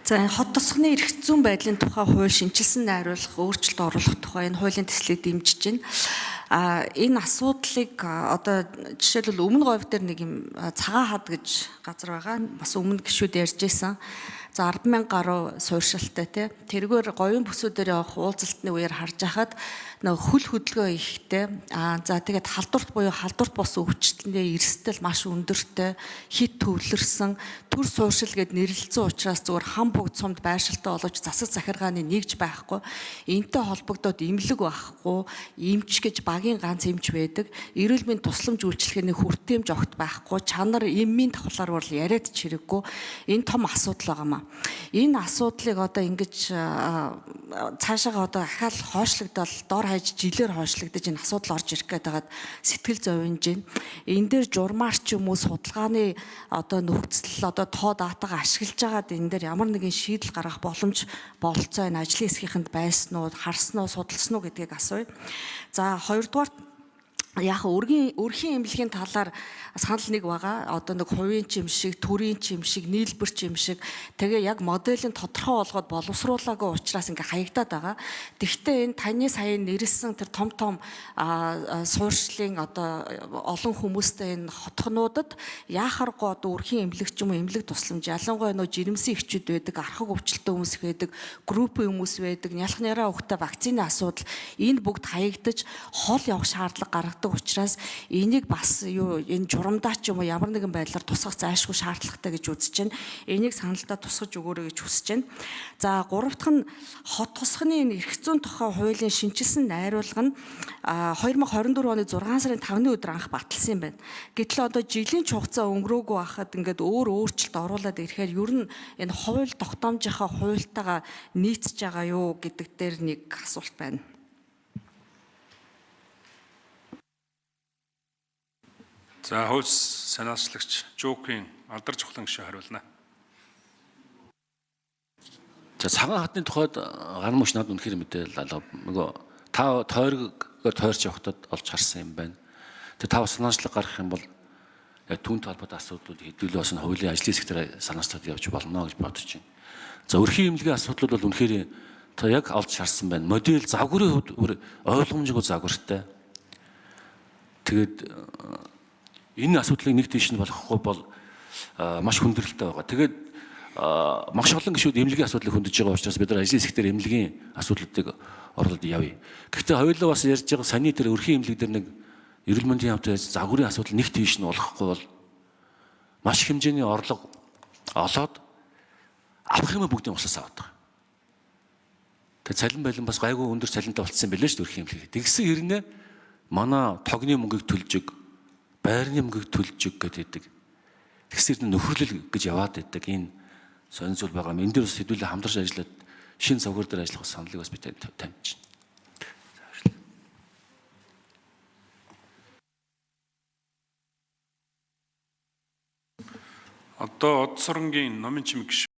За, энэ хот тосгоны эрх зүйн байдлын тухай хууль шинэчилсэн найруулах, өөрчлөлт оруулах тухай энэ хуулийн төслийг дэмжиж байна. Энэ асуудлыг одоо жишээлбэл өмнө говь дээр нэг юм цагаан хад гэж газар байгаа. Бас өмнө гишүүд ярьж байсан. За, 10,000 гаруй суурьшилтай тий. Тэргээр говийн бүсүүдээр явах уулзалтны үеэр харж хахад нөгөө хөл хөдөлгөөн ихтэй. За, тэгээд халдварт буюу халдварт бус өвчлөлтний эрсдэл маш өндөртэй, хит төвлөрсөн, төр сууршил гэд нэрлэлсэн учраас зүгээр хам бүгд сумд байршилтай боловч засаг захиргааны нэгж байхгүй. Энтэй холбогдоод эмнэлэг байхгүй, эмч гэж багийн ганц эмч байдаг. Эрүүл мэнд тусламж үйлчилгээний хүртээмж огт байхгүй, чанар эммийн давхлаар бол яриад ч хэрэггүй. Энэ том асуудал байгаа маа. Энэ асуудлыг одоо ингэж цаашаага одоо ахаал хойшлогдол дор хаяж жилээр хойшлогдож энэ асуудал орж ирэх гээд байгаад сэтгэл зовж байна. Энэ дээр журмаар ч юм уу судалгааны одоо нөхцөл одоо тоо датагаа ашиглаж байгаад энэ дээр ямар нэгэн шийдэл гаргах боломж бололцоо энэ ажлын хэсгийнхэнд байсан уу, харсан уу, судалсан уу гэдгийг асууя. За, хоёрдугаар яг өрхийн эмнэлгийн талаар санал нэг байгаа. Одоо нэг хувийн ч юм шиг, төрийн ч юм шиг, нийлбэр ч юм шиг тэгээ яг моделын тодорхой болгоод боловсруулаагүй учраас ингээ хаягдаад байгаа. Тэгвэл энэ таны сая нэрлсэн тэр том том суурьшлын одоо олон хүмүүстэй энэ хотхнуудад яахаргүй одоо өрхийн эмнэлэг ч юм уу эмнэлэг тусламж, ялангуяа нөө жирэмсэн эхчүүд байдаг, архаг өвчлөлттэй хүмүүс байдаг, группийн хүмүүс байдаг, нялх няраа хүүхдээ вакцины асуудал энэ бүгд хаягдаж хол явах шаардлага гаргадаг учраас энийг бас юу энэ журамдаа ч юм уу ямар нэгэн байдлаар тусгах зайлшгүй шаардлагатай гэж үзэж байна. Энийг саналдаа тусгаж өгөөрэй гэж хүсэж байна. За, гурав дахь нь хот тусганы энэ эрх зүйн тухай хуулийн шинэчилсэн найруулга нь 2024 оны 6 сарын 5-ны өдөр анх баталсан юм байна. Гэтэл одоо жилийн хугацаа өнгөрөөгүй байхад ингээд өөр өөрчлөлт оруулаад ирэхээр ер нь энэ хууль тогтоомжийнхаа хуультайгаа нийцж байгаа юу гэдэг дээр нэг асуулт байна. За, хууль санаачлагч Жукийн алдар чухлан гишүүн хариулна. За, цагаан хатны тухайд гар мөч надад үнэхээр мэдээлэл алга. Нөгөө та тойргоор тойрч явахдад олж харсан юм байна. Тэгээ та бас санаачлаг гаргах юм бол яг түүнтэй холбоотой асуудлууд хэдүүлээ бас хуулийн ажлын хэсэг дээр санаачлаад явж болно гэж бодож байна. За, өрхийн эмнэлгийн асуудлууд бол үнэхээр та яг олж харсан байна. Модель загварын хувьд бүр ойлгомжгүй загвартай. Тэгээд энэ асуудлыг нэг тийш нь болохгүй бол маш хүндрэлтэй байгаа. Тэгээд маш олон гишүүд эмнэлгийн асуудлыг хөндөж байгаа учраас бид нар ажлын хэсэг дээр эмнэлгийн асуудлуудыг оруулаад явъя. Гэхдээ хоёулаа бас ярьж байгаа саний тэр өрхийн эмнэлэг дээр нэг эрүүл мэндийн яамтай загварын асуудал нэг тийш нь болохгүй бол маш их хэмжээний орлого олоод авах юм бүгдийн усаас аваад байгаа. Тэгээ цалин байлан бас гайгүй өндөр цалинтай болцсон юм билээ шүү дээ өрхийн эмнэлэг. Тэгсэн хэрнээ манай тогны мөнгийг төлж өг, байрны мөнгийг төлж өг гэдэг. Тэгсэн хэрнээ нөхөрлөл гэж яваад байдаг энэ сонин зүйл байгаа юм. Энэ дээр бас хэдүүлээ хамтарч ажиллаад шинэ загвар дээр ажиллах саналыг бас би тавьж байна. Одоо Одсоронгийн номын чимэг гишүүн